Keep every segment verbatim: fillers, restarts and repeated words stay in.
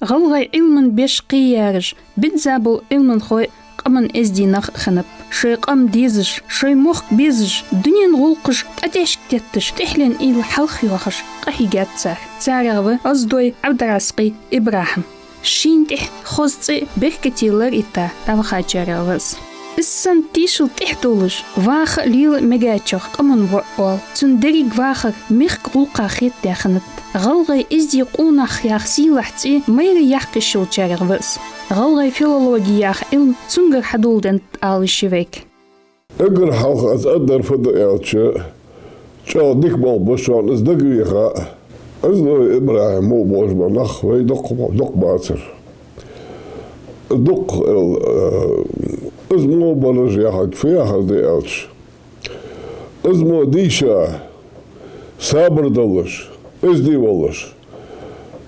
ГӀалгӀай Ӏилман беш кхеяраш, бизза бола Ӏилманхой къаман эздий нах хиннаб. Шоай къам дезаш, шоай мохк безаш, дунен гӀулакхаш тӀатӀехьашка тетташ, тӀехьленна уйла хьалхайоахаш къахьийгад цар. Царех ва Оздой Ӏабдразкъий ИбрахӀим. Шийна тӀехьа хоза цӀи, беркате лар а йита, дӀавахачарех ва из. Из санна тешал тӀехьа долаш, ваха а лела а мегарчох къаман воӀ оал. Цун деррига вахар мехка гӀулакха хетадаь хиннад. ГӀалгӀай эздий къонах яха сийлахь цӀи майра яккха йиш йолчарех ва из. ГӀалгӀай филологи яха Ӏилма цунгара хьадоладеннад ала йиш я вайга. Эггара хьалха аз аргдар фу да аьлча, чӀоагӀа дика болх ба шоана из дагавеха. Оздой ИбрахӀим мо болаш ба нах вай дукха, дукха бацар. Дукха, э, из мо бараш яхар фу яхар да аьлча, из мо дийша, сабар долаш, эздий волаш,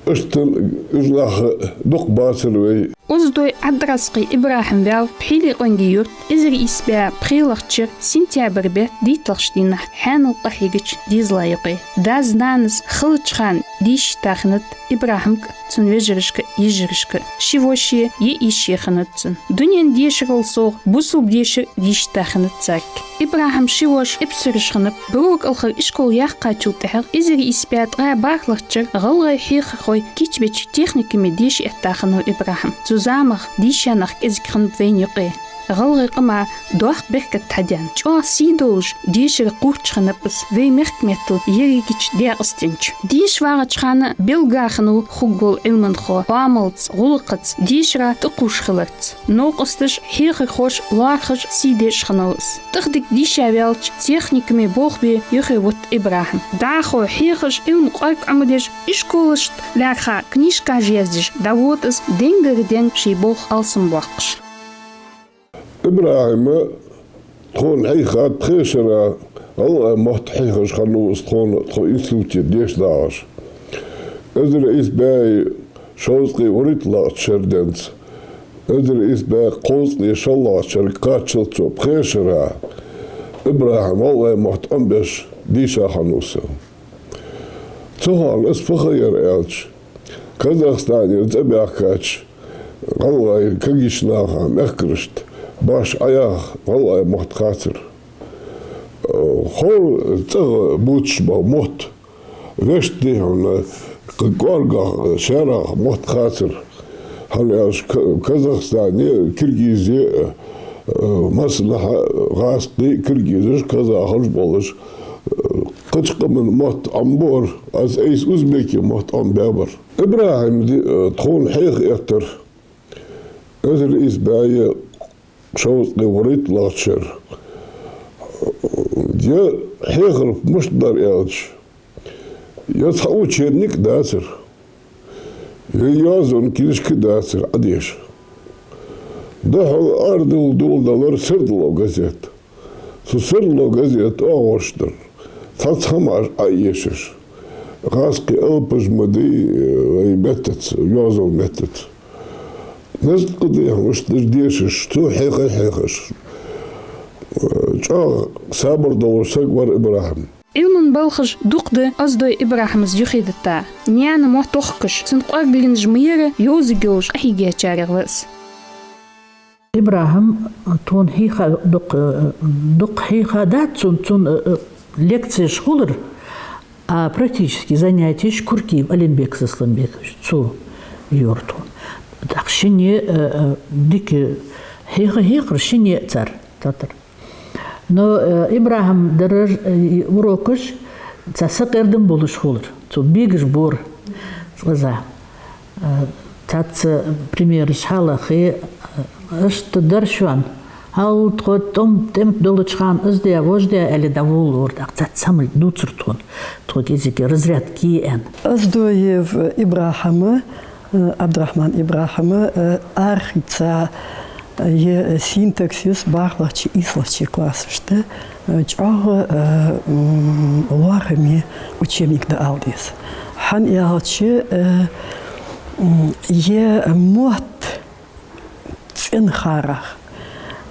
иштта уж нах дукха бацар вай. Оздой Ӏабдразкъий ИбрахӀим ваьв Пхьилекъонгий-Юрта эзар ийс бӀаь пхелагӀча шера сентябрь бетта дийтталагӀча дийнахьа хьаьнал къахьегача дезала юкъе. Дас-нанас хилча хана дийша йита хиннад ИбрахӀимга, цун вежарашка, йижарашка. Ши воша е йиша хиннад цун. Дунен дешарал совгӀа бусалба дешар дийша йита хиннад царга. ИбрахӀима ши воша, эпсараш хиннаб. Бруо кӀалхара ишкол яьккхачул тӀехьагӀа эзар ийс бӀаь ткъаь бархӀлагӀча шера гӀалгӀай хьехархой кийчбеча техникуме деша этта хиннав ИбрахӀим. Цу замах дийша нах кӀезига хиннаб вайна юкъе. ГӀалгӀай къаман доккха беркат хьадаьннад. ЧӀоагӀа сий долаш дешара кхуврч хиннаб из. Вай мехка меттала ерригача Даькъастенча. Деша вагӀача хана белгала хиннав хургвола Ӏилманхо, оамалца, гӀулакхаца, дешара тӀакхувш хиларца. Новкъосташ, хьехархоша, лоархӀаш сий деш хиннав из. ТӀехдика дийша ваьлча, техникуме болх бе юхавита ИбрахӀим. ДӀахо хьехаш, Ӏилма кӀоарга Ӏомадеш, ишколашта лаьрхӀа книжкаш яздеш дӀавода из, денгара денга ший болх алсамбоаккхаш. ИбрахӀим тхона хьийхад пхе шера, гӀалгӀай мотт хьехаш хиннав из тхона, тхо институте деша дагӀаш. Эзар ийс бӀаь шовзткъеи вурийтталагӀча шера денз эзар ийс бӀаь кховзткъеи шоллагӀча шерага кхаччалца пхе шера ИбрахӀим гӀалгӀай мотт Ӏомабеш дийша хиннав из. Цу хана из фу хиннаяр аьлча, Казахстанера цӀабаьхкача гӀалгӀай кагийча наха мехкарашта башха Ӏояха гӀалгӀай мотт хацар. Ховр цӀагӀа бувцаш бола мотт, вешта дий хьона, кхы кӀоаргагӀа шаьрагӀа мотт хацар. ХӀана аьлча Ка-, Казахстане, Киргизе, э, массанахьа гӀазкхий, киргизаш, казахаш болаш, э, кхыча къаман мотт Ӏомабора, аз айса узбекий мотт Ӏомабаьбар. ИбрахӀим ди-, э, тхона хьеха эттар эзар ийс бӀаь шовзткъеи вурийтталагӀча шера. Е хьехар мишта дар аьлча, е цхьа учебник дацар, е йоазон книжка дацар Ӏодеша. Духхьал арадала доладелар «Сердало» газет. Цу «Сердало» газета оагӀораш дар цхьацца хӀамаш Ӏоэшаш, гӀазкхий алапаш ма дий, вай меттаца, йоазон меттаца. Мезткъа дехьа мишта дешаш, цо хьеха а хьехаш. ЧӀоагӀа сабар долаш саг вар ИбрахӀим. Ӏилман балхаш дукха да Оздой ИбрахӀима юхедита. Наьна мотт тохкаш, цун кӀоаргленаш ма яра йовзаргйолаш къахьийгачарех ва из. ИбрахӀим тхона хьийха дукха, дукха хьийхадац цун, цун, э, э, лекцеш хулар, а практически занятеш Куркиев Алимбек Сисламбекович, цо йора тхона. ТӀаккха шинне, э, э, дика хьеха хьехар шинне цар татар. Но, э, ИбрахӀима дараш, э, урокаш цхьа сакъердам болаш хулар. Цо бегаш бора цкъаза. Э, цхьацца примераш хьалахе, э, иштта дар шоана. Хьал тхо тӀом-, тӀем долча хана из де, вож де аьле дӀаволалора, тӀаккха цхьацца хӀама дувцар тхона. Тхо кӀезига разрядка е аьнна. Оздоев ИбрахӀима, э, Ӏабдрахьман ИбрахӀима, э, арахийца, э, е синтаксис бархӀлагӀчеи ийслагӀчеи классашта, э, чӀоагӀа, э, м, лоархӀаме учебник да ала деза. ХӀана аьлча, э, м, е мотт цӀена хиларах,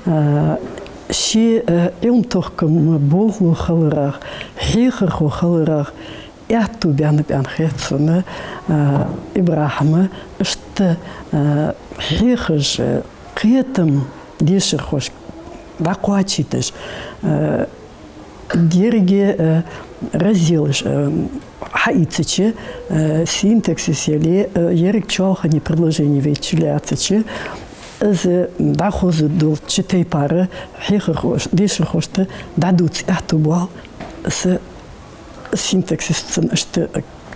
э, ший, э, Ӏилма-тохкама болхло хиларах, хьехархо хиларах, Аьттув баьннаб аьнна хет сона, а, ИбрахӀима иштта, а, хьехаш, а, кхетам дешархошка дӀакхоачийташ, а, деррига, а, разделаш, а, хьаийцача, а, синтаксис яле, а, еррига чоалхане предложени вайча лаьцача, из дӀахозаш долча тайпара хьехархош-, дешархошта дӀадувца аьттув боал са. Синтаксис цун иштта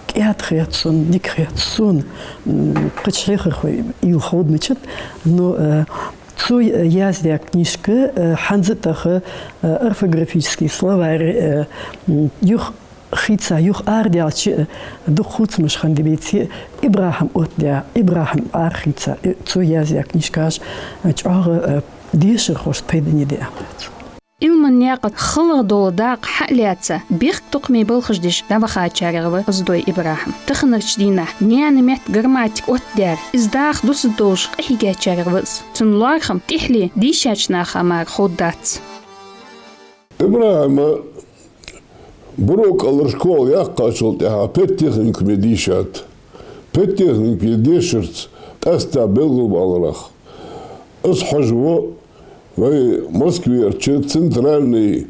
кӀаьда хет сона, дика хет сона, м, кхыча хьехархой уйла ховднача, но, э, цо яздаь книжка, э, хӀанз а тахан, э, орфографически словарь, э, м, юха хийца, юха арадаьлча, э, дукха хувцамаш хиннадеций, ИбрахӀима оттадаь, ИбрахӀима арахийца, э, цо яздаь книжкаш, э, чӀоагӀа, э, дешархошта пайдане да аьнна хет сона. Ӏилман наькъа халагӀа дола дакъа хьалаьца, бехктокхаме балхаш деш дӀавахачарех ва Оздой ИбрахӀим. Таханарча дийнахьа наьна метта грамматика оттадаьр, из даха дусаргдолаш къахьийгачарех ва из. Цун лоархӀам тӀехьале дийшача наха мара ховргдац. ИбрахӀима Буро кӀалара школа яьккхачул тӀехьагӀа педтехникуме дийшад. Педтехникуме дешарца къаьстта белгалваларах, из хьожаву вай Москверча центральный,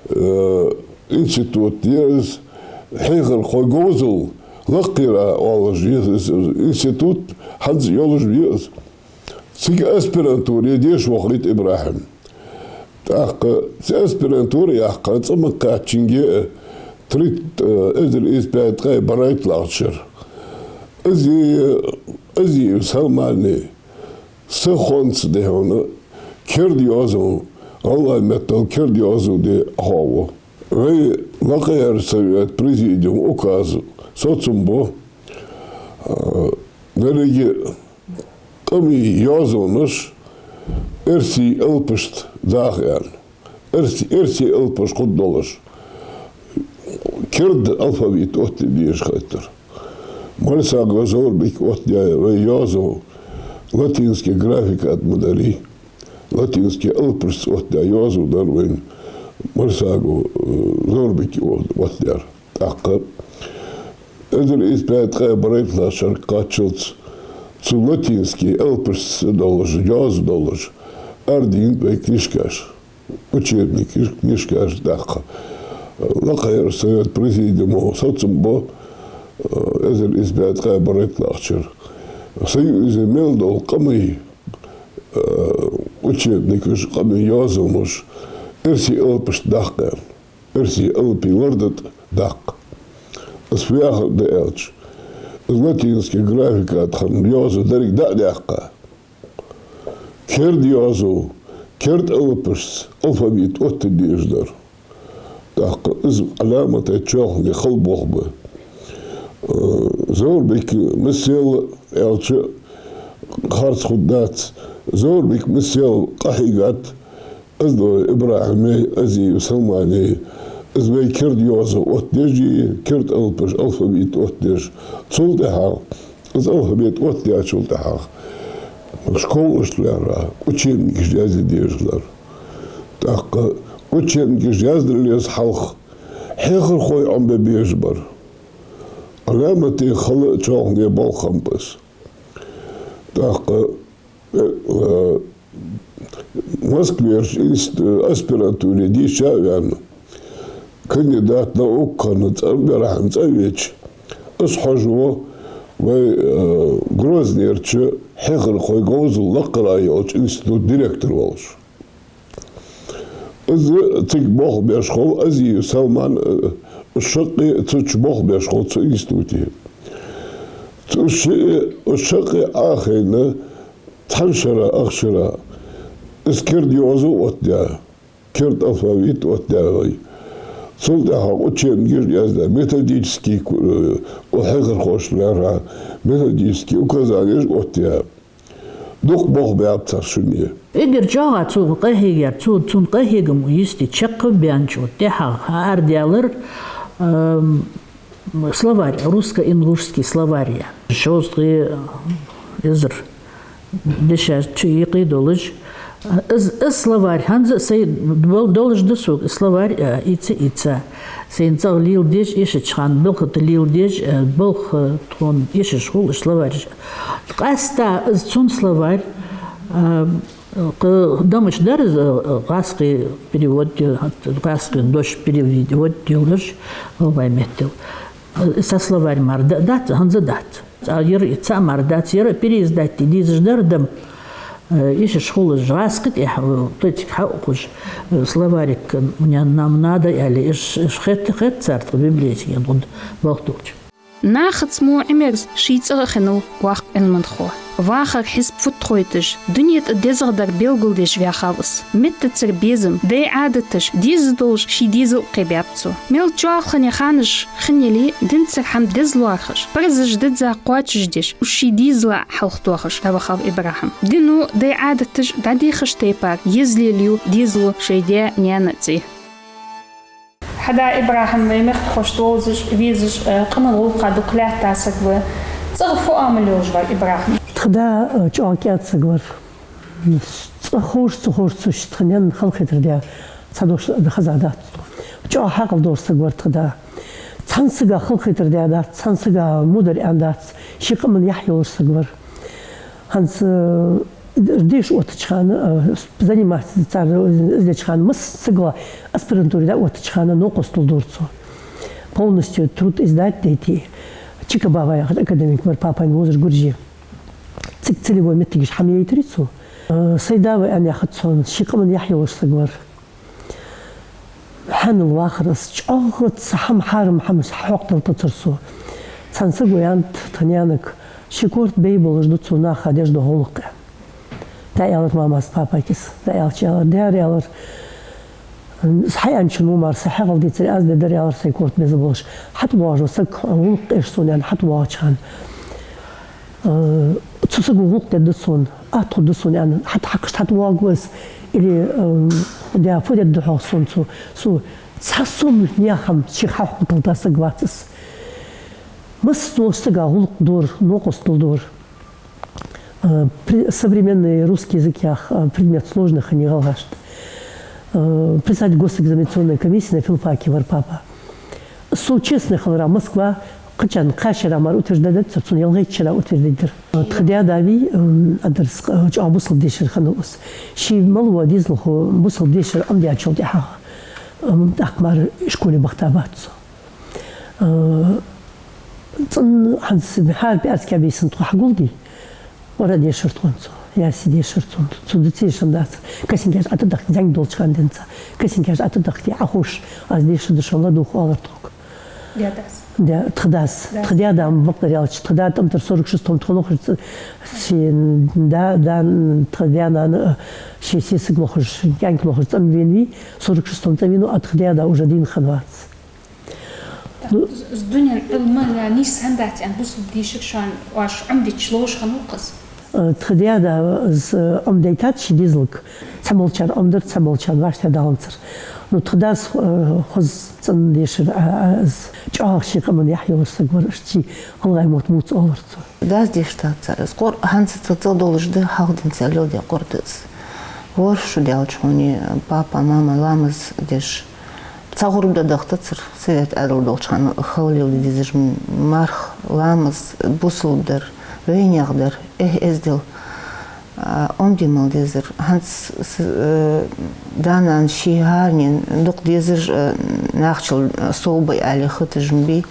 э, институт я из, хьехархой говзал лакхера оалаш я из институт, хӀанз а йолаш я из. Цига аспирантуре деша вахийт ИбрахӀим. ТӀаккха цу аспирантура яьккха цӀа ма кхаьчча, три, э, эзар ийс бӀаь ткъаь берхӀитталагӀча шера Ози-, Озиев Салмане са хонца, дий хьона, керда йоазув, гӀалгӀай меттала керда йоазув де хьоахаву. Вай Лакхера Совет Президиума указ, соцам бу, а, деррига къамий йоазонаш эрсий алапашца даха аьнна. Эрс-, эрсий алапаш хургдолаш, керда алфавит оттаде дезаш хетар. Мальсагов Зоврбика оттадаьд вай йоазув, латински графика тӀа ма дарий. Латински алапашца оттадаь йоазув дар вайна Мальсагов, э, Зоврбика о-, оттадаьр. ТӀаккха эзар ийс бӀаь ткъаь берхӀитталагӀча шера кхаччалца цу латински алапашца долаш, йоазув долаш, арадийнад вай книжкаш, учебник, книжкаш. ТӀаккха Лакхера Совет Президиума соцам бу, э, эзар ийс бӀаь ткъаь берхӀитталагӀча шера. Союзе мел дола къамий, э, учебникаш, къамий йоазонаш эрсий алапашца даккха аьнна. Эрсий алапий ларда тӀа даккха. Из фу яхар да аьлча, из латински графика тӀа хинна йоазув деррига дӀа а даьккха, керда йоазув, керда алапашца алфавит оттаде дезаш дар. ТӀаккха из Ӏаламате чоалхане хала болх ба. Э, Зоврбика миссел аьлча харц хургдац. Зоврбика миссел къахьийгад Оздой ИбрахӀимеи Озиев Салманеи, из вай керда йоазув оттадеш а, керда алапаш, алфавит оттадеш. Цул тӀехьагӀа, из алфавит оттадаьчул тӀехьагӀа, школашта лаьрхӀа учебникаш язде дезаш дар. ТӀаккха учебникаш яздаллалца хьалха хьехархой Ӏомабе безаш бар. Ӏаламате хала а чоалхане болх хиннаб из. ТӀаккха Э, Москверча инст-, аспирантуре дийша а ваьнна, кандидат наук хинна цӀа берхӀам цӀа а веча, из хьожаву вай, э, Грознерча хьехархой говзал лакхера йолча института директор волаш. Из цига болх беш хул, Озиев Салман, э, уж шаккхе цу чу болх беш хул цу институте. Цу ши-, уж шаккхе Ӏо а хайна, цхьан шера, ах шера, из керда йоазув оттадаь, керда алфавит оттадаь вай. Цул тӀехьагӀа учебникаш яздаь, методически ку-, э, хьехархошта лаьрхӀа методически указанеш оттаяь. Дукха болх баьб цар шуне. Эггара чӀоагӀа цо къахьийгар, цо, цун къахьегам йисте чакхбаьнначул тӀехьагӀа арадаьлар, эм, словарь, русско-ингушский словарь я. Шовзткъеи эзар дешаш чу юкъе долаш, Из, из словарь, хӀанз а сай бол-, долаш да сога, из словарь, э, ийца, ийца. Сайна цӀагӀа леладеш, эшача хана балха тӀа леладеш, э, балха, э, тхона эшаш хул из словарь. Къаьстта из цун словарь, э, кхы-, дамаш дар из, э, гӀазкхий перевод, э, гӀазкхий дош перевод йолаш, гӀалгӀай меттала. Э, са словарь мара да-, дац, хӀанз а дац. Цхьа яр, цхьа мара дац, яр переиздать де дезаш дар дам. Э, эшаш хул из гӀазкхий тӀехьа, э, тӀехьа хьаухаш, э, словарик, э, нам надо, аьле, эш, эш хет, хет цар тха библиотеке гӀуд балха долча. Нахаца мо Ӏимерза ший цӀагӀа хиннав воккха Ӏилманхо. Вахара хьисап фуд тхойташ, дуне тӀа дезагӀдар белгалдеш ваьхав из. Меттацара безам, дай Ӏадаташ, деза долаш ший дезал кхебаьб цо. Мел чӀоагӀа хинна ханаш хиннай, динцара хӀама деза лоархӀаш, парзаш дизза кхоачашдеш, уж ший дезала хьалхатохаш дӀавахав ИбрахӀим. Дино дай Ӏадаташ дӀадехаш тайпара еза лелаю дезало шоай даь-наьна цӀи. Хьа да ИбрахӀим вай мехкахошта вовзаш, везаш, э, къаман гӀулакха дукха лаьтта саг ва. ЦӀагӀа фу амал йолаш вар ИбрахӀим? Тха да, э, чӀоагӀа кӀаьда саг вар. ЦӀагӀа ховш, ца ховш, цу тха наьна халахетар даь, цхьа дош хеза дац. ЧӀоагӀа хьаькъал долаш саг вар тха да. Цхьан сага халахетар даь дац, цхьан сага мудар аьнна дац, ший къаман яхь йолаш саг вар. ХӀанз, э, деша оттача хана, э, заниматься цар, э, из деча хана, масса сага аспирантуре дӀаоттача хана новкъостал дора цо. Полностью труд издать дайта. Чикабава яхаш академик вар, папай вовзаш гуржий. Цига целевой моттигаш хьамайийтар цо. Э, сай да ва аьнна яхац сона, ший къаман яхь йолаш саг вар. ХӀанал вахар из, чӀоагӀа цхьа хӀама, хьарам хӀама хьокхадалийтацар цо. Цхьан саго аьннад тха наьнага, ший корта бейболаш да цо наха деш дола гӀулакх. ДӀааьлар мамас, папайкас, дӀааьлча аьлар, даьра, аьлар, хьааьнначун мо мара са хьаькъал дийцар, аз дергдар, аьлар, сай корта беза болаш. ХьатӀавоагӀаш вола саг гӀулакх къеш сона, аьнна, хьатӀавоагӀача хана, э, цу саго гӀулакх дергда сона, атта хургда сона, аьнна, хьатӀа хьакхаш хьатӀавоагӀа ва из, или, э, да, фу дергда хьогӀ сона цо, цо цхьа сом наьха хӀама шийх хьахьокхадалийта саг вац из. Масса долча сага гӀулакх дора, новкъостал дора. Э, при-, современный русский язык яха, э, предмет сложный хиннай гӀалгӀашта. Э, председатель госэкзаменационной комиссии на филфаке вар папа. Со честный хиларах, Москва, кхычарна кхаь шера мара утверждать даьдацар цунна, ялхайтта шера утверждать дир. Э, тха даь-да вий, м, адарс, э, чӀоагӀа бусалба дешар хиннав из. Ший малав дезалхо бусалба дешар Ӏомадаьчул тӀехьагӀа, м, тӀаккха мара школе бахийтабац цо. Э, цӀена хӀанз хӀара пӀаьраска бийсан тхо хьагулдий, Къуръан дешар тхона цо, Ясин дешар цунна, цо дицийша дацар. Касинкаш Ӏатадахка, зӀамига долча хана денз, касинкаш Ӏатадахка, Ӏаховш, аз дешаргда шоана, ладувгӀа, оалар тхога. Даь-дас? Да, тха дас. Дас. Тха даь-да, бакъдар аьлча, тха да тӀом тӀара сорок шестом тхо лохаш, ц-, ший да, да, тха даь-нана, ший сесаг лохаш, кӀаьнк лохаш цӀенвенавий, сорок шестом цӀавенав, а тха даь-да уже дийна хиннавац. Ну, из дунен Ӏилма нийса хӀама дац аьнна, бусалба дешар шоана оаш Ӏомадича ловш хиннав-кх из? Э, тха даь-да из, э, Ӏомадайтад ший дезалга. Цхьаболчар Ӏомадаьр, цхьаболчар вӀаштӀехьадаланзар. Ну, тха дас, э, хоза цӀена дешар, а, а, из чӀоагӀа ший къаман яхь йолаш саг вар, иштта ший гӀалгӀай мотт бувца оалар цо. Дас дешаш дацар из. Къор-, хӀанз а цӀа-, цӀагӀа долаш да, хьалха денз леладаь къор да из. ВорхӀ шу даьлча хьона папа, мама ламаз деш, цхьа гӀурба дӀадахийтацар, совет Ӏаьдал долча хана хала леладе дезаш, м-, марха, ламаз, бусалба дар, вайнаьха дар, эхь-эздел, а, Ӏомаде мел дезар. ХӀанз с-, э, да-нана ший хӀаранена дукха дезаш, э, нахчал, э, совбой аьле хеташ ма бий.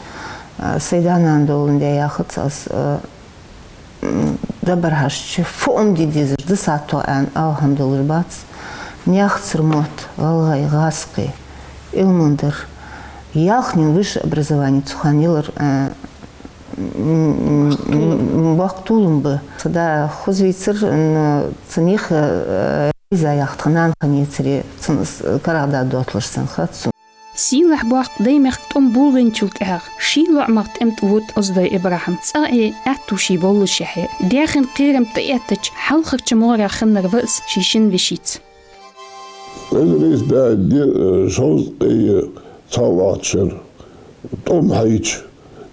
Э, сай да-нана доландаь яхац аз, э, м, дабархьашча, фу Ӏомаде дезар да сатто аьнна ала хӀама долаш бац. Наьхацара мотт, гӀалгӀай, гӀазкхий, Ӏилман дар, ялханена высшее образование цу хана йилар, э, м, м, м, боккха толам ба. Са да хоза вийцар, н-, цун юхе, э, Лиза яха тха нана хиннаяцаре, цун с-, карагӀда дотталуш санна хац сона. Сийлахь-боккха Даймехка тӀом болабенначул тӀехьагӀа ший лоӀамагӀа тӀем тӀа вода Оздой ИбрахӀим. ЦӀагӀа Ӏе аьттув ший боллашехьа, даь-хин кхерам тӀаэттача хьалхарча могӀарех хиннар ва из ший шин вешийца. Эзар ийс бӀаь де-, э, шовзткъеи цхьоалагӀча шера тӀом хьайча,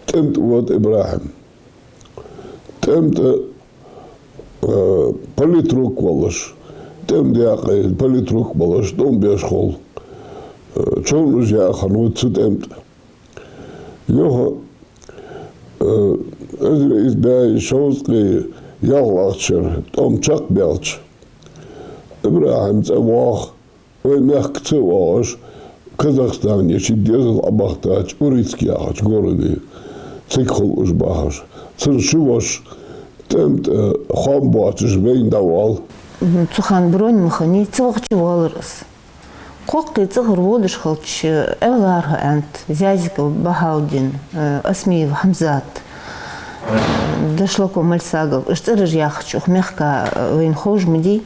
тӀем тӀа вода ИбрахӀим. ТӀем тӀа, э, политрук волаш, ТӀем декъе политрук болаш, тӀом беш хул. Э, чон уж яхана ву цу тӀем тӀа. Юха, э, эзар ийс бӀаь шовзткъе ялхлагӀча шера тӀом чакхбаьлча, ИбрахӀим цӀавоагӀа, вай мехка ца воагӀаш, Казахстане ший дезал Ӏобахийтача Урицк яхача городе, цига хул уж бахаш. Цун ши воша тӀем тӀа хоам боацаш вайна дӀавоал. Мгм. Цу хана брони ма хиннай, цӀавахача воаллар из. Кхоккхе цӀагӀара водаш хилча, Ӏеллархо аьннад, Зязиков Бахаудин, э, Осмиев Хьамзат, э, Дашлаков Мальсагов, уж цӀераш яхача, укх мехка, э, вайна ховш ма дий.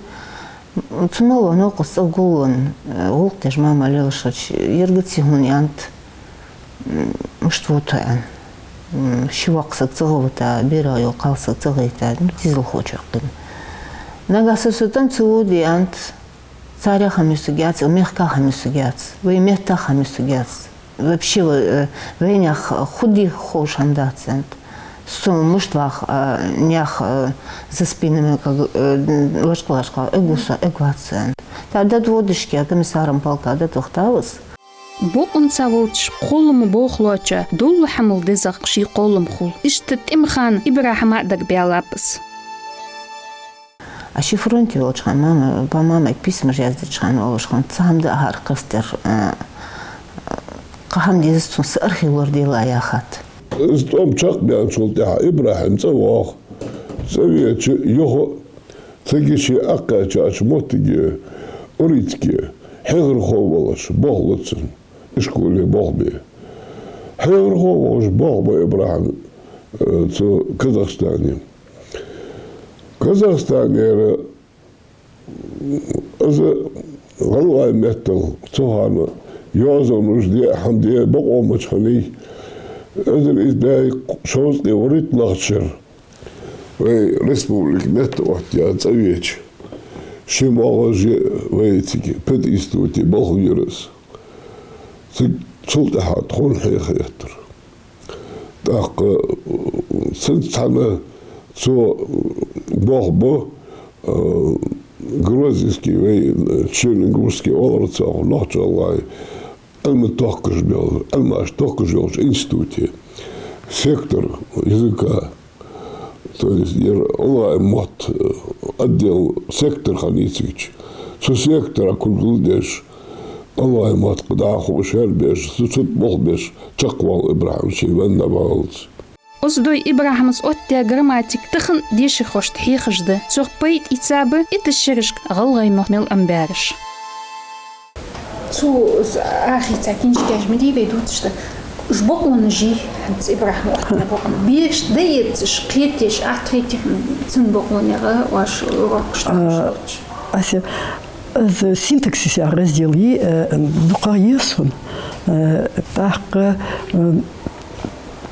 Цу мел вола новкъост цӀагӀа гулвенна, э, гӀулакх деш мама лелаш хилча, ер гац хьона, аьннад, м, мишта вуту аьнна. М, ши воккха саг цӀагӀа вита, берах йола кхалсаг цӀагӀа йита, ну, дезалхочох къина. Нагахьа санна со тӀом ца воде, аьннад, царех хӀама юсаргьяц, мехках хӀама юсаргьяц, вай меттах хӀама юсаргьяц. Вообще, э, вайнаьха хӀама дий ховш хӀама дац, аьннад. Со мишта вах, э, наьха, э, за спинами, как, э, лачкъа-лачкъа, эгӀа ва со, эгӀа вац со, аьннад. ТӀаккха дӀаводаш кхы комиссаром полка дӀавахийтав из. Бокъонца волча кхоллама болхлочоа долла хӀамал дезагӀа ший кхоллам хул. Иштта тӀема хана ИбрахӀима а дагабаьлаб из. А ше фронте волча хана мама, ба мамайга письмаш яздеча хана оалаш хиннад, цхьа хӀама да ахар къастер, э, кхы хӀама дезац цунна, са архив лораделахь яхад. Из тӀом чакхбаьнначул тӀехьа ИбрахӀим цӀавоагӀа. ЦӀавеча юха цига ше Ӏокхаьчача моттиге, Урицке, хьехархо волаш болх бу цун, ишколе болх бе. Хьехархо волаш болх бу ИбрахӀим, э, цу Казахстане. Казахстанера из гӀалгӀай меттала цу хана йоазонаш де, хӀама де бокъо мича хиннай. Эзар ийс бӀаь шовзткъе вурийтталагӀча шера вай республика меттаоттаяь цӀавеча, ши-моаргӀаж ди вай цига пединституте болх бир из. Цига цул тӀехьа тхона хьехаэттар. ТӀаккха, э, цунца цхьана цо, э, болх бу, э, Грозненски вай, э, Черногорски оалар цох, нохчаллай Ӏилма тохкаш бел-, Ӏилмаш тохкаш йолча институте сектор языка, то есть ер гӀалгӀай мотт, э, отдел, сектор хиннай цига. Цу сектора кулгал деш, гӀалгӀай мотт кхы дӀахо шербеш, цу, цу тӀа болх беш чакхваьннав ИбрахӀим, ше венна валлалца. Оздой ИбрахӀима оттаяь грамматика тахан дешархошта хьехаш да. Цох пайда ийцаб итт шерашка гӀалгӀай мотт мел Ӏомабаьраш. Цу ахийца книжкаш ма дий вай дувцаш да. Уж бокъонаш йий, хӀанз ИбрахӀима оттаяь бокъонаш. Берашта дӀаэцаш, кхетадеш, атта хетий хьона цун бокъонех оаш урокаш А, доаккхаш? Ася, из синтаксис яха раздел йий, э, дукха еза сона. Э, тӀаккха, э,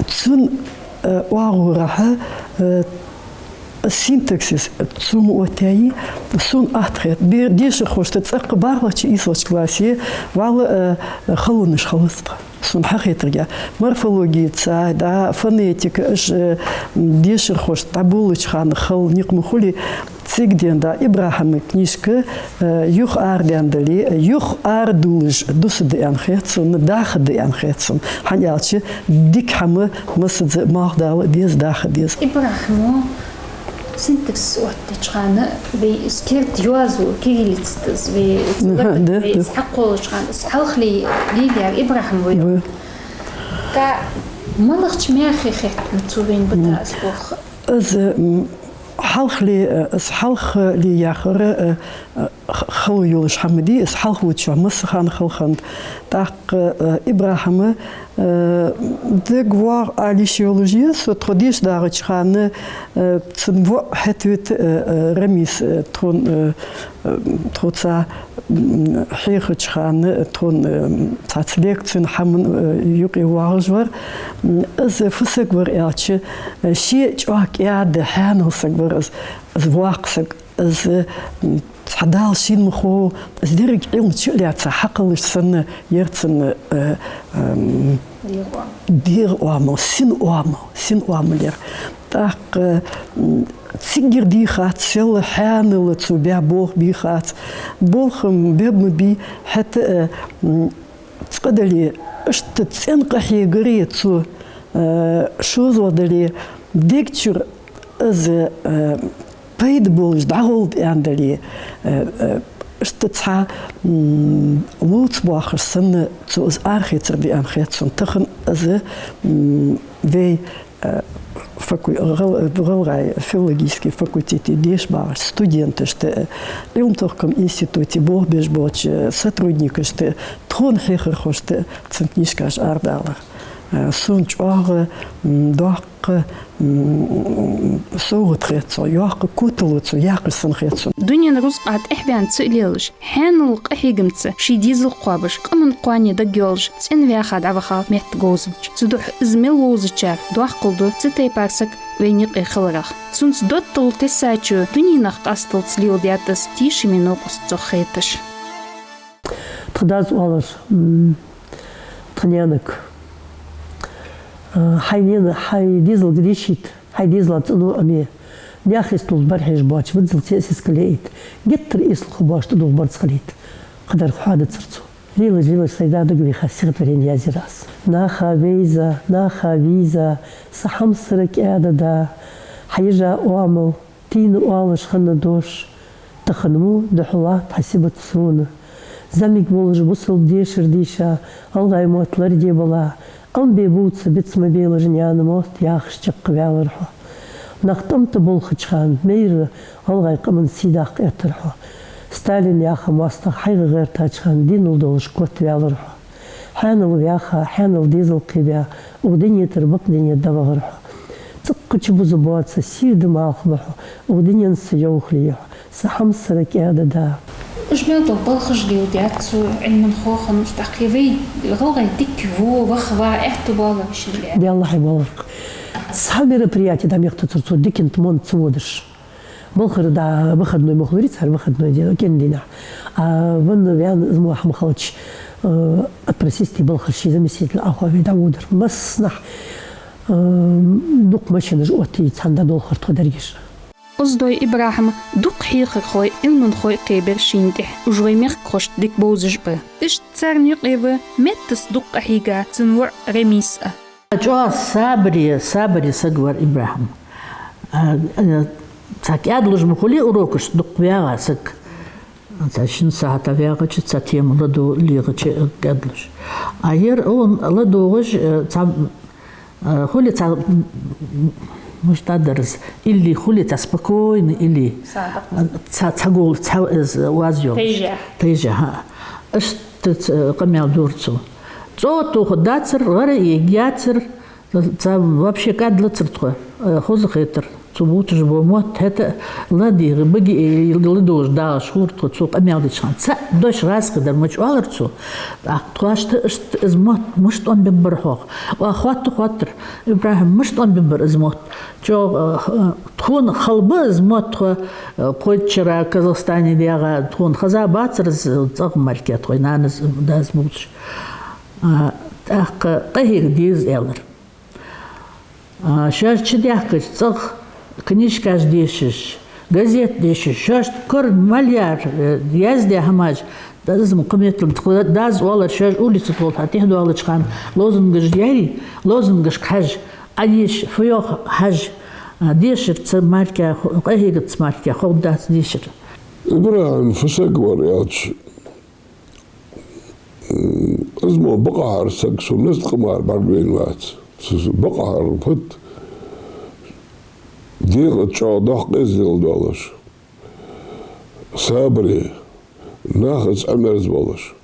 цун, э, оагӀорахьа, э, синтаксис цо ма оттаяьй, сона атта хет. Бе-, дешархошта цӀаккха бархӀлагӀча, ийслагӀча классе валла, э, халонаш хилац тха. Сона хьахетаргахьа, морфологица, да, фонетика, уж, э, дешархошта дӀаболалуча хана хала никъ ма хулий, цига денз да ИбрахӀима книжка, э, юха арадаьнна дале, юха арадувлаш дусаргда аьнна хет сона, дахаргда аьнна хет сона. ХӀана аьлча, дика хӀама массаза малх дала деза, даха деза. ИбрахӀима синтаксис оттаеча хана вай из керда йоазув, кириллицаца из вай, Аха, да, вай да. Из хьакхоллача хана, из хьалха ле-, лелаяьр ИбрахӀима ва. Ва. ТӀаккха малагӀча мехка хетт хьона цо вайна бита из болх? Из, м, хьалха ле-, из хьалха ле яхар, э, э, х-, хала йолаш хӀама дий, из хьалха лучча масса хана хала хиннад. ТӀаккха, э, ИбрахӀима, э, дагавоагӀа ала йиш йолаш я со, тхо деша дагӀача хана, э, цун воӀ хӀета-вета, э, э, Рамис, э, тхона, э, э, тхоца, м, хьехача хана, тхона, э, цхьацца лекцен хӀаман, э, юкъе воагӀаш вар. М, из фу саг вар аьлча, э, ше чӀоагӀа кӀаьда, хьанал саг вар из, из воккха саг. Из, м, цхьа Дала шийна ма хов, из деррига Ӏилма чу а лаьца хьакхеллаш санна яр цун, э, эм, дегӀа оамал, сина оамал, сина оамал яр. ТӀаккха, м, цигара дийхадац, шел хьаьнала цо баь болх бийхадац. Болх-м беб ма бий, хӀаьта а, м, цкъа дале, иштта цӀена къахьегаре цо, э, шозлагӀа дале, дег чура из, э, пайда болаш дӀагӀолла да аьнна дале, э, э, иштта цхьа, м, ловца боахаш санна, цо из арахецар да аьнна хет сона. Тахан из, м, вай, э, факу-, гӀал-, гӀалгӀай филологически факультете деша багӀача студенташта, э, Ӏилма-тохкама институте болх беш болча сотрудникашта, тхона хьехархошта цун книжкаш арадалар, э, сона чӀоагӀа, м, доккха, м, совгӀат хет цо, йоккха котало цо яьккхар санна хет сона. Дунен рузкъа тӀехьаваьнна ца лелаш, хьаьнала къахьегамца ший дезал кхоабаш, къаман кхоане дагайоалаш, цӀенваьха дӀавахав метта говзанча. Цудухьа из мел ловзачар доккхал ду цу тайпара саг вайна юкъе хиларах. Цунца доттагӀал тессачо дуненах къасталца леладаьд из, тешаме новкъост цох хеташ. Тха дас оалаш, м, тха наьнага: а, хьай наьна, хьай дезалга дийшийта, хьай дезала цӀено Ӏомае. Наьха йистулга бӀарахьежа боацаш, виззал цӀен сискал яйта. Геттара эсала хургбоацаш тӀадувха барзкъа хилийта. Кхыдар хьоадацар цо. Лелаш, лелаш сай да дагавийха стихотворени язъяьр аз. Наха вайза, наха вийза, са хьамсара кӀаьда да, хьа йижа оамал, тӀийна оалаш хинна дош, тахан мо духьаллахь тха сибат сона. ЗӀамига волаш бусалба дешар дийша, гӀалгӀай мотт лораде бала, Ӏомабе бувца биц ма белаш, наьна мотт яхаш чакхваьлар хьо. Нах тӀом тӀа болхача хана майра гӀалгӀай къаман сий даккха эттар хьо. Сталин яха моастагӀа хьайга гӀертача хана денал долаш котваьлар хьо. Хьаьнала ваьха, хьаьнала дезал кхебаь, укх дунен тӀара бакъ дунен тӀа вахар хьо. Цкъа чубуза боаца сийрда малх ба хьо, укх дуненца йовхале я хьо, са хьамсара кӀаьда да. Уж мел дола балхаш леладаьд цо, Ӏилман хьоахавенна, устахкхе вай гӀалгӀай дика во, ваха ва аьттув боаллаш шин ле. Даьллахьа, боаллар. Цхьа мероприяти дӀамехтацар цо диканца монца ца водаш. Балхара да выходной ма хуларий цар, выходной де, кӀен дийнахьа. А ванна ваьнна из мо хӀама хилча, э, отпроситься балхара ший заместитель Ӏохоаве дӀаводар. Массанахьа, э, дукха машинаш оттае цхьана дӀадолхар тхо дерригаш. Оздой ИбрахӀима дукха хьехархой, Ӏилманхой кхебир шийна тӀехьа, уж вай мехкахошта дика бовзаш ба. Иштта царна юкъе ва меттаца дукха къахьийга цун воӀ Рамис а. ЧӀоагӀа сабаре, сабаре саг вар ИбрахӀим. А, а, цхьа кӀаьдлуш ма хулий урокашта дукха вагӀа саг. Цхьа шин сахьата вагӀача, цхьа тема ладувгӀа лехача кӀаьдлуш. А ер он ладувгӀаш, э, цхьа, э, хуле цхьа, м, м, муштадарас, или хуле цхьа спокойно, или цхьа, цхьа гол, цхьа, э, ваз йолаш. Тайжа. Тайжа, хӀа. Иштта ц-, къамаьл дора цо. ЦӀогӀа тоха дацар, гӀара эгаяцар, цхьа вообще кӀаьдлацар тхо, э, хоза хетар. Цо бувцаш бола мотт хӀаьта а ладийгӀа, баге ладувгӀаш дагӀаш хулар тхо, цо къамаьл деча хана. Цхьа дош раьза хиннадар ма чӀоагӀлар цо. ТӀаккха тхоашта иштта из мотт мишта тӀом бергбар хьогӀ? Оаха хоатт-, хоаттар: ИбрахӀим, мишта тӀом бергбар из мотт? ЧӀоагӀа, э, тхона хала ба из мотт, тхо, э, кхойтта шера Казахстане даьгӀа, тхона хеза бацар из цӀагӀа мара, тхоай нанас, дас бувцаш. А, тӀаккха къахьега деза, аьлар. А, шоаш чудаьхкача цӀагӀа книжкаш дешаш, газет дешаш, шоашта кара мел яр, э, яздаь хӀамаш, из мо кхы меттел, тха дас оалар, шоаш улица тӀа хьатӀехьадоалача хана лозунгаш яьрий, лозунгашка хьежа, Ӏодеша, фу йоах хьажа, а, дешар цхьа мара, къахьегац мара, ховргдац дешар. ИбрахӀим фу саг вар аьлча, из мо бакъахьара саг сона мискъа мара бӀаргавайнавац. Цу бакъахьара фат дегӀа чӀоагӀа доккха эздел долаш, сабаре, нахаца Ӏомерза волаш,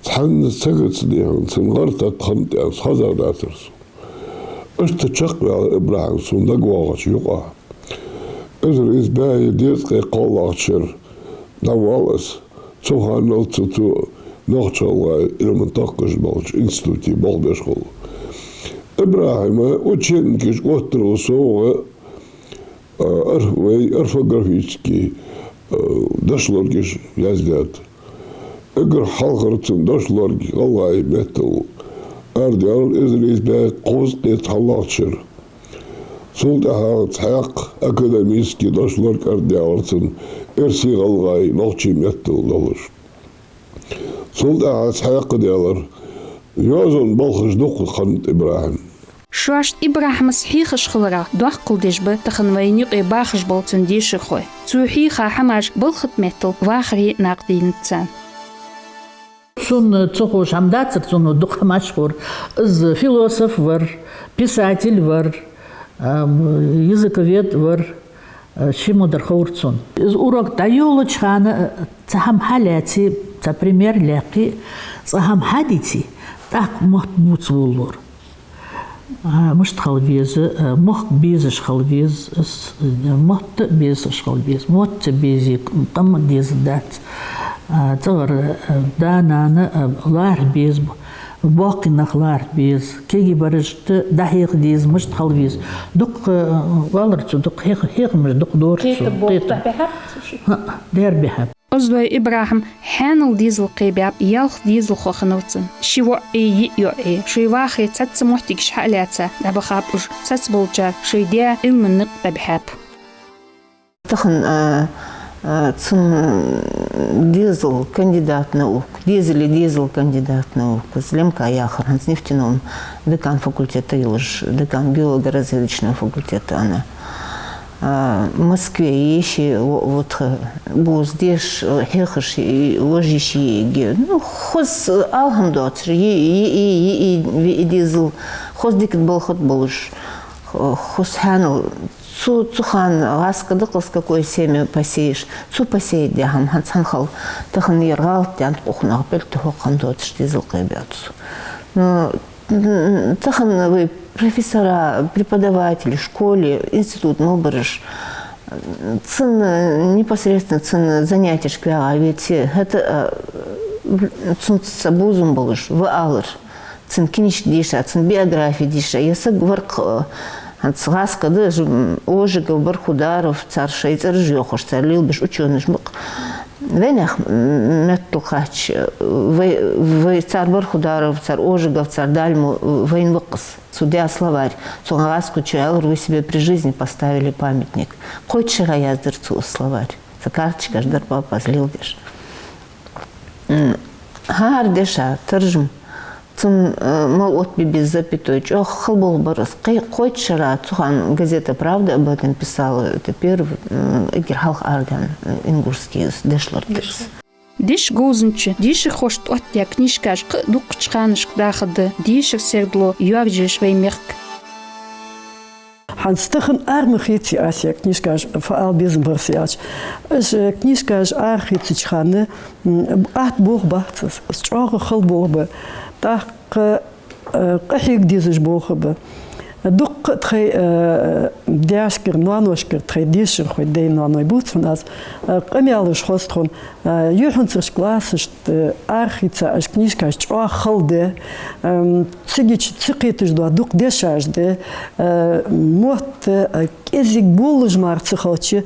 цхьанна сагаца дехьа цун гӀар тӀа тханна тӀа хозагӀа дацар сона. Иштта чакхваьлар ИбрахӀим сона дагавоагӀача юкъа. Эзар ийс бӀаь дезткъеи кхоалагӀча шера дӀавоал аз. Цу ханал цу, цу Нохч-ГӀалгӀай Ӏилман тохкаш болча институте болх беш хул. ИбрахӀима учебникаш оттарал совгӀа Ор-, вай орфографически, э, дошлоргаш яздаьд. Эггара хьалхара цун дошлорг гӀалгӀай меттала арадаьлар эзар ийс бӀаь кхузткъеи цхьоалагӀча шера. Цул тӀехьагӀа цхьаькха академически дошлорг арадаьлар цун эрсий-гӀалгӀай нохчий меттала долаш. Цул тӀехьагӀа цхьаькха даьлар йоазон балхаш дукха хиннад ИбрахӀима. Шоашта ИбрахӀимас хьехаш хиларах доккхал деш ба тахан вайна юкъе бахаш бола цун дешархой. Цо хьийха хӀамаш балхат меттала вахаре накъадийнад царна. Сона ца ховш хӀама дацар, цунна дукха хӀамаш ховра. Из философ вар, писатель вар, а, языковед вар, а, ши мо дар ховра цунна. Из урок дӀайолалуча хана, а, цхьа хӀама хьалаьце, цхьа пример лаьккхе, цхьа хӀама хьадийце, тӀаккха мотт бувца волалора. А, мишта хила веза, а, мохк безаш хила веза, с-, мотт безаш хила веза, мотт ца безе, къам деза дац. А, цӀагӀара, а, да-нана, а, лархӀа беза, боккхий нах лархӀа беза, кегий барашта дӀахьеха деза, мишта хила веза. Дукха, а, оалар цо, дукха хьеха-, хьехамаш дукха дора цо. Кхетам болх кхетам дӀабихьаб цо ший? ХӀаъ, дера бихьаб. Оздой ИбрахӀим хьанал дезал кхебаьб, ялх дезалхо хиннав цун. Ши воӀ а, йиъ йоӀ а. Шоай вахаре цхьацца моттигаш хьа а лаьца, дӀабахаб уж. Цхьаболчар шоай даь Ӏилман никъ дӀабихьаб. Тахан, а, а, цун дезал кандидат наук, дезалий дезал кандидат наук, из Лемка яхар, хӀанз нефтяном декан факультета йолаш, декан геологоразведочного факультета она. А, Москве еший, во-, вот, э, бувзаш, э, хьехаш, и вож йиш йий, ну, хоза, э, ала хӀама доацар, йий, йий, йий, йий, йий дезал, хоза дика балхат болаш, х-, хоза хьанал, цу, цу хана гӀазкхий да-кх из, какое семя посеешь, цо посеять даь хӀама хӀанз цхьан хала, тахан ер гӀалат даьннад укханах, беллтта хӀокху хӀама доацаш дезал кхебаьб цо. Ну, м, тахан вай профессора, преподаватели, школе, институт мел бараш, цун, непосредственно цун занятешка вагӀа веце, хӀаьта, а, цунца бувзам болаш ва алар. Цун книжка деша, цун биографи деша, я саг вар-кх, а, хӀанз гӀазкхий да, ж-, м, Ожегов, Бархударов, цар шоай цӀераш йохош, цар лелабеш учёныш ба-кх. Вайнах, м, меттала кхаьчача, вай, вай цар Бархударов, цар Ожегов, цар Дальмо, вайна ва-кх из. Цо даь словарь. Цу гӀазкхийчо аьлар: «Вы себе при жизни поставили памятник». Кхойтта шера яздир цо из словарь. Цу карточкаш дар папас леладеш. М, хӀара деша, таржам. Цун, э, мел оттабе беза запятой, чӀоагӀа хала болх бар из. Кхе-, кхойтта шера цу хана газета «Правда» об этом писала, это первый, м, эггара хьалха арадаьнна, э, ингушский из, дешлорд из. Деша говзанча, дешархошта оттадаь книжкаш кхы а дуккхача ханашка дахаргда, дешара сердало йоаржаеш вай мехка. ХӀанз тахан ара ма хеций аз ер книжкаш, фу ала безам бар са аьлча. Уж, э, книжкаш арахецача хана, м, атта болх бац из, из чӀоагӀа хала болх ба. ТӀаккха, э, къахьега дезаш болх а ба. Дуккха а тхоай, э, даьшкара, ноаношкара, тхоай дешархой, даьй-ноаной бувц хьона аз, э, къамаьлаш хьост хьона, э, юххьанцарча классашта, э, арахийца уж книжкаш чӀоагӀа хала да, эм, цигача ца кхеташ дола дукха дешаш да, э, мотт, э, кӀезига боллаш мара ца хилча,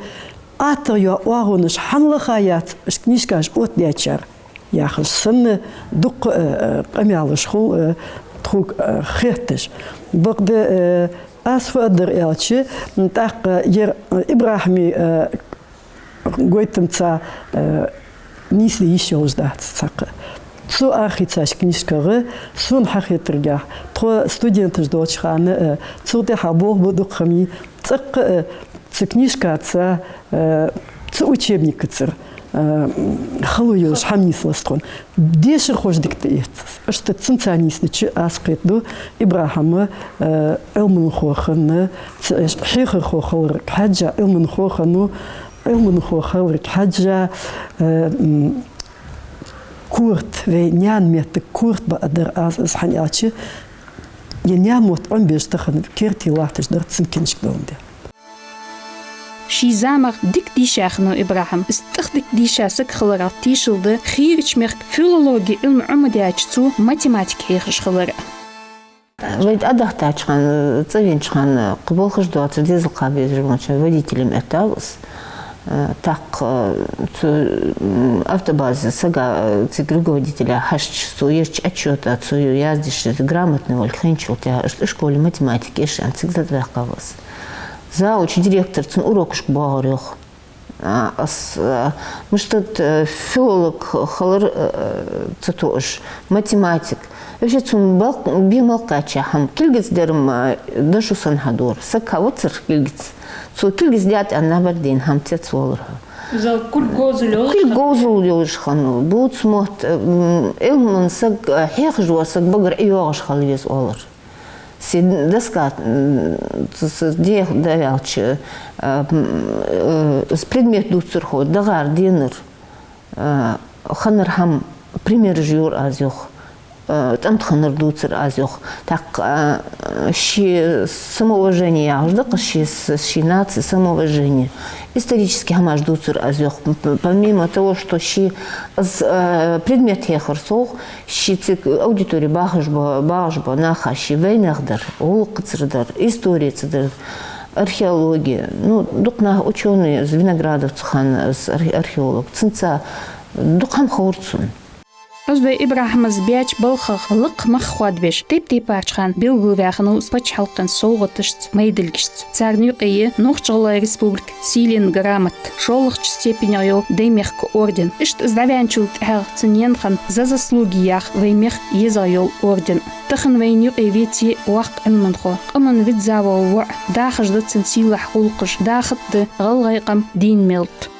аттагӀа йола оагӀонаш хӀана лаха яц уж книжкаш оттадаьчар, яхаш санна дуккха, э, э, къамаьлаш хул, э, тхога, э, хетташ. Бакъда, э, аз фу аргдар аьлча, м, тӀаккха ер, э, ИбрахӀима, э, гойтамца, э, нийса йиш йолаш дац цхьаккха. Цо арахийцача книжках, сона хьахетаргахьа, тхо студенташ долча хана, э, цул тӀехьа болх ба дукха хӀама йий, цӀаккха, э, цу книжкаца, э, цу учебникацара, э, хало йолаш хӀама нийслу тхона. Дешархоша дика тӀаэц из. Иштта цунца нийсача аз кхетаду, ИбрахӀим, э, Ӏилманхо хинна, ц-, хьехархо хиларга хьежжа, Ӏилманхо хиннав, Ӏилманхо хиларга хьежжа, э, м, корта, вай наьна меттага корта баа дар аз из, хӀана аьлча, ер наьна мотт Ӏомабеш тахан керте латташ дар цун книжка доландаь. Ший замах дика дийша хиннав ИбрахӀим. Из тӀехдика дийша саг хиларал тешалда хийрача мехка филологи Ӏилма Ӏомадаьча цо математика хьехаш хилар. Вай тӀадахийтача хана, цӀавенача хана, кхы балхаш доацар дезалхо безаш волча водителем эттав аз. Э, тӀаккха, э, цу, м, автобазе сага, э, цига руководителя хьежача, цо еча отчёта, цо яздеш, грамотни волга хинначул тӀехьагӀа, ишта школе математика эш аьнна, цига затӀаваьккхав аз. Завуч, директор цун урокашка боагӀар, йоах. А, аз, а, мишта да, э, филолог хилар, э, ца тоъаш, математик. Вообще цун балх-, бе мел кхаьча хӀама. Кулгаца дар-м, а, дошо санна хьадора. Саг хьавацар кулгаца. Цо кулгаца даьд аьнна набар дийна хӀама цецвоалар хьо. Из кулг говзал йолаш хиннав. Кулг говзал йолаш хиннав. Бувца мотт, м, Ӏилман саг, а, хьехаш вола саг багара ӀийоагӀаш хила веза оалар. Се доска, м, с-, с-, деха дӀаваьлча, а, м, э, с-, предмет дувцархо дагӀар, денар, э, хиннар хӀама, примераш йора аз, йоах, э, тӀом тӀа хиннар дувцар аз, йоах. ТӀаккха, э, ший самоуважение яхаш да-кх, ший с-, ший наци самоуважение. Исторически хӀамаш дувцар аз, йоах. П-, помимо того, что ший аз, э, предмет хьехар совгӀа, ший цига аудитори бахаш ба-, багӀаш бола наха ший вайнах дар, гӀулакхаца дар, историяца дар, археология. Ну, дукха нах учёный, из Виноградовца хинна, из архе-, археолог. Цунца дукха хӀама ховра цунна. Оздой ИбрахӀима баьча балхах лакха мах хоадабеш, тайп-тайпарча хана белгалваь хиннав из паччахьалкхен совгӀаташца, майдилгашца. Царна юкъе я Нохч-ГӀалгӀай Республика сийлен грамота, шоллагӀча степенах йола Даймехка орден. Ишта из дӀаваьнначул тӀехьагӀа цунна енна хиннад «За заслуги» яха вай мехка езагӀа йола орден. Тахан вайна юкъе веце воккха Ӏилманхо, къаман визза вола воӀ, дахаш да цун сийлахь гӀулакхаш, дахаргда гӀалгӀай къам дийна мел да.